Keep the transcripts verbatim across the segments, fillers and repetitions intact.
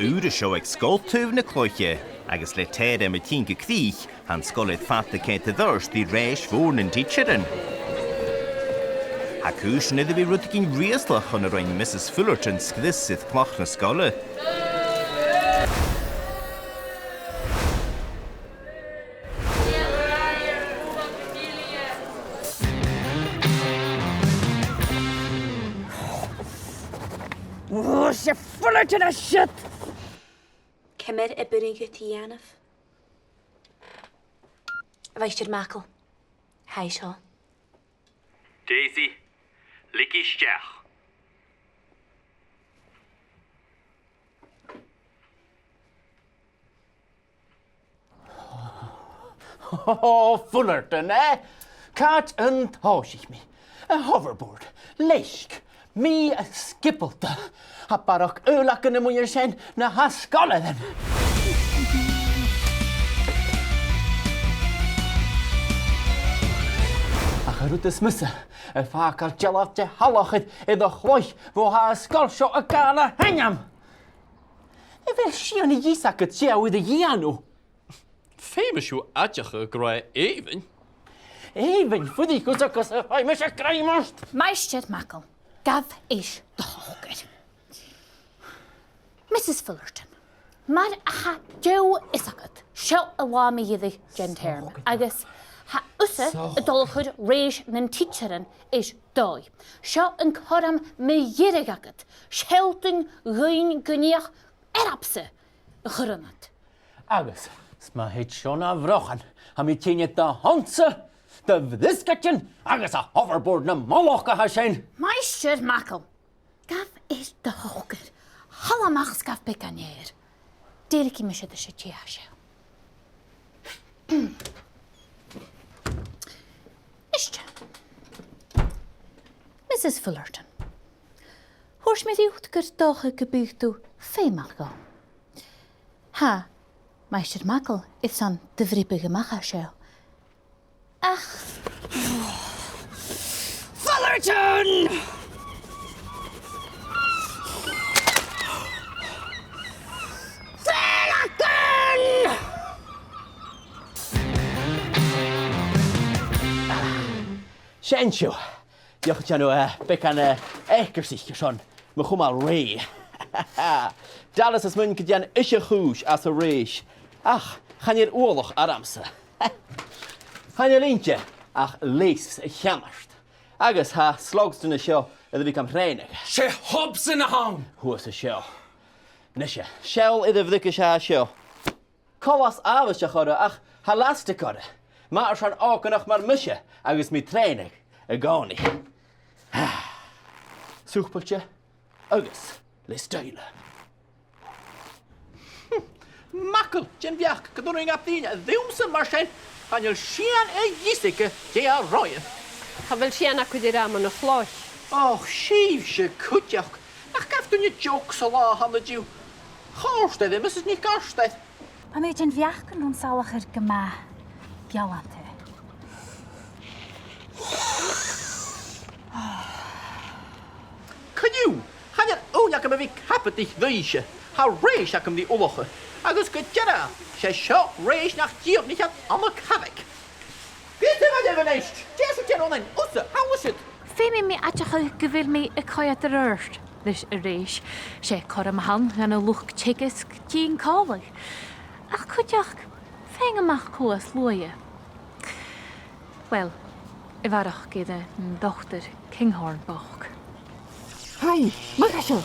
ùr an seo aig Sgoil Taobh na Cloiche, agus le tèarm a' tighinn gu crìch, tha an sgoil air fad a' coimhead air adhart ri rèis mhòr nan tidsearan. Tha cùisean air a bhith rudeigin riaslach on a rinn Mrs Fullerton sgrios air clach na sgoile. Ò, 's e Fullerton a tha siud! Ciamar a b' urrainn dhut a dhèanamh? A Mhaighstir MacColla, tha i seo. Daisy, leig i a-steach. Ò, Fullerton, eh? Càit an tòisich mi? A' hoverboard, leisg, mì-sgiobalta. Tha barrachd ùbhlan a' muinntir sin na tha sgoilearan. Ach an rud as miosa, a' fàgail dealbh de shalachar air a' chloich bho tha an sgoil seo a' gabhail a h-ainm. A bheil sìon a dh'fhios agad dè tha thu air a dhèanamh? Feumaidh sibh aideachadh gu robh e èibhinn. Èibhinn? Fuirich thusa gus am faigh mise grèim ort! Maighstir MacColla, gabh air do shocair. Mrs Fullerton, mar a tha deagh fhios agad, seo an latha mu dheireadh den teirm, agus tha thusa a' dol a chur rèis nan tidsearan air dòigh. Seo an cothrom mu dheireadh agad, sealltainn dhuinn gun fhiach earbsa a chur annad. Agus 's ma thèid seo na bhrochan, tha mi a' tighinn air do shon-sa, do bhriosgaidean agus a' hoverboard na mallachd a tha sin. Maighstir MacColla, gabh air do shocair. Thalla a-mach 's gabh beagan air. Dèiligeadh mise ris an tè a tha seo. Nise. Mrs Fullerton, thuirt mi riut gur dòcha gum biodh tu feumail dhomh. Tha Maighstir MacColla airson do bhreabadh a-mach à seo. Ach... Fullerton! Fullerton! Sin thu. Dìreach a' dèanamh, eh, beagan, eh, eacarsaich airson mo chumail rèidh. Dallas, is math gun dèan ise a' chùis às an rèis. Ach chan eil uallach ormsa. Chan eil innte ach leisg a cheannard. Agus tha slogston an seo air a bhith gam thrèanadh. 'S e Hobson a th' ann! Shuas an seo. Nise, seall air a' bhriogais a tha seo. Coltas àbhaisteach orra ach tha elastic orra. Math airson òganach mar mise agus mi a' trèanadh an-còmhnaidh. Sùbailte agus le stoidhle. MacColla, dèan beachd gun urrainn do dhaoine a dh'ionnsaigh mar sin. Chan eil sìon a dh'fhios aige dè tha romhainn. Cha bheil sìon agad ri ràdh mun a' chloich. Och, sibhse cuideachd. Nach gabh duine joke san latha an-diugh? Chòrd e rium, is nì còrd e. Tha mi a' dèanamh beachd gun robh an salachar gu math gealtach. Co-dhiù, chan eil ùine agam a bhith a' cabadaich dhuibhse. Tha rèis agam ri ullachadh, agus gu dearbh, 's e seo rèis nach dìochuimhnich iad ann an carraig. Bidh sibh a-nis! Dè tha sibh a' dèanamh an-sin? Thusa, thalla siud! Feumaidh mi aideachadh gu bheil mi a' coimhead air adhart leis an rèis. 'S e cothrom a th' ann dhan an luchd-teagaisg tighinn còmhla. Ach cuideachd, faighinn a-mach cò as luaithe. Uill, a bharrachd air an Dotair Kinghorn bochd. Haidh, a-mach à seo!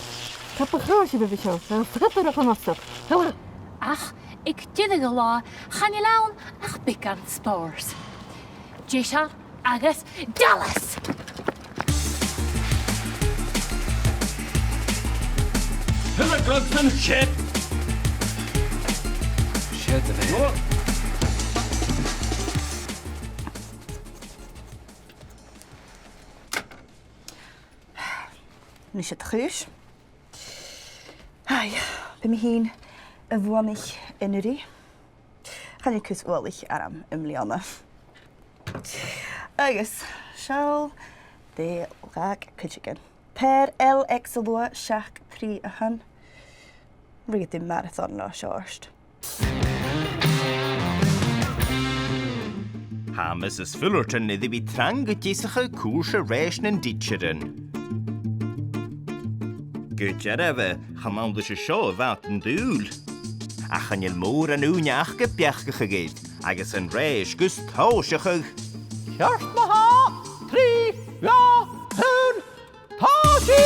Tha pàirt dheth a bhith seo, tha e fada air a' chnoc. Ach aig deireadh an latha, chan eil ann ach beagan spòrs. Deiseil agus Dallas! Thalla, Clugston, siud! Siud a-rithist. Nise, a' chùis. Haidh, bidh mi fhìn a' buanaich an-uiridh. Chan eil cus uallaich orm am-bliadhna. Agus seall dè dh'fhàg cuideigin. Paidhir L X a luath, seachd trì a h-aon. ruigeadh tu marathon no seòrsa. Tha Mrs Fullerton air a bhith trang a' deasachadh cùrsa rèis nan tidsearan. Gu dearbh, chan ann leis an seo a bha iad an dùil. Ach chan eil mòran ùine aca beachdachadh air, agus an rèis gus tòiseachadh. Ceart ma-thà, trì, dhà, aon, tòisich!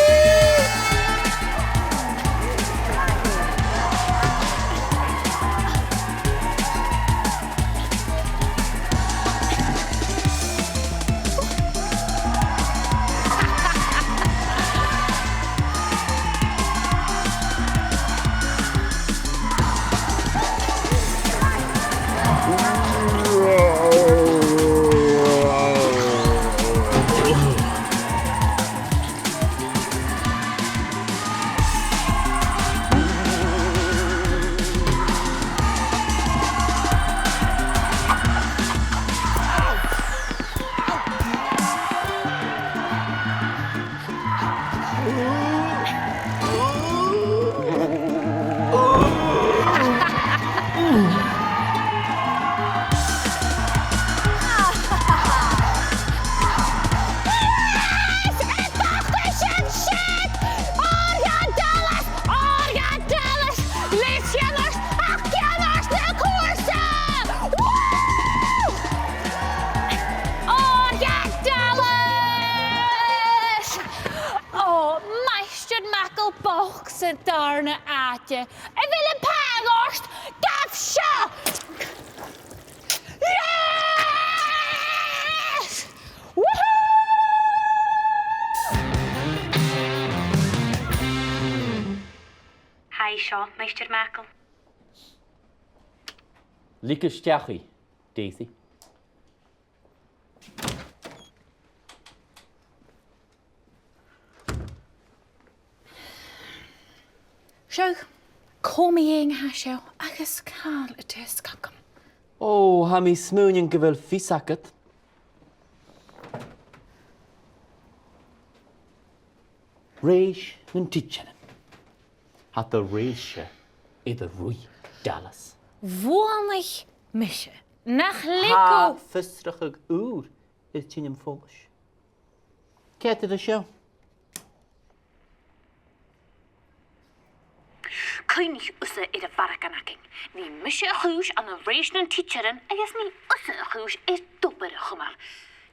Ò, Maighstir MacColl bochd san dàrna àite. A bheil am pathadh ort? Gabh seo! Yes! Woohoo! Haidh seo, Maighstir MacColl. Leig a-steach i, Daisy. Seadh, cò mu dheidhinn a tha seo agus càil an teagasg agam? Ò, tha mi a' smaoineachadh gu bheil fios agad. Rèis nan tidsearan. Tha do rèis-sa air a ruith, Dallas. Bhuannaich mise. Nach leig thu... Tha fiosrachadh ùr air tighinn am follais. Ceart, tha seo. Cuimhnich thusa air a' mharagan againn. Nì mise a' chùis ann an rèis nan tidsearan agus nì thusa a' chùis air d' obair a chumail.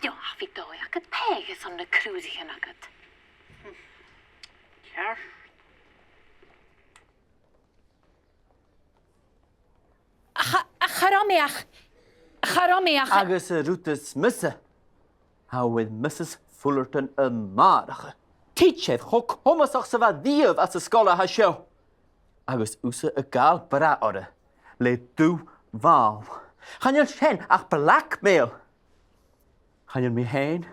Neo, ach bidh dòigh agad pàigheadh airson na crùisich agad. Ceart. Cha, cha robh mi ach, cha robh mi ach... Agus an rud as miosa, tha thu air Mrs Fullerton a-màireach. Tidsear cho comasach 's a bha riamh anns an sgoil a tha seo. Agus thusa a' gabhail brath oirre le dubh mhàl. Chan eil sin ach blackmail. Chan eil mi fhèin,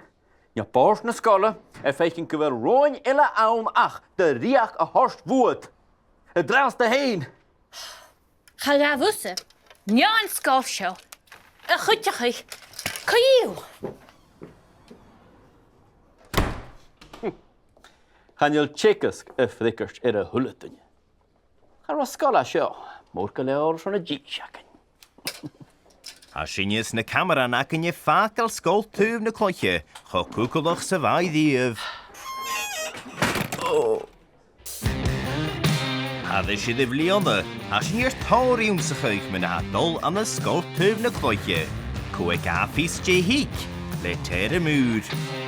no bòrd na sgoile, a' faicinn gu bheil roghainn eile ann ach do rìoghachd a thoirt bhuat. An-dràsta fhèin! Cha ghabh thusa, no an sgoil seo, a chuideachadh co-dhiù. Chan eil teagasg a' freagairt air a h-uile duine. Cha robh an sgoil a tha seo mòr gu leòr airson na dithis againn. Tha sinne is na camarathan againne a' fàgail Sgoil Taobh na Cloiche, cho cugallach 's a bha i riamh. Ò. Tha ris an t-siathamh bliadhna, tha sinn air tòrr ionnsachadh mu na tha dol ann an Sgoil Taobh na Cloiche. Cò aig a tha fios dè thig le Tèarainn Mòr.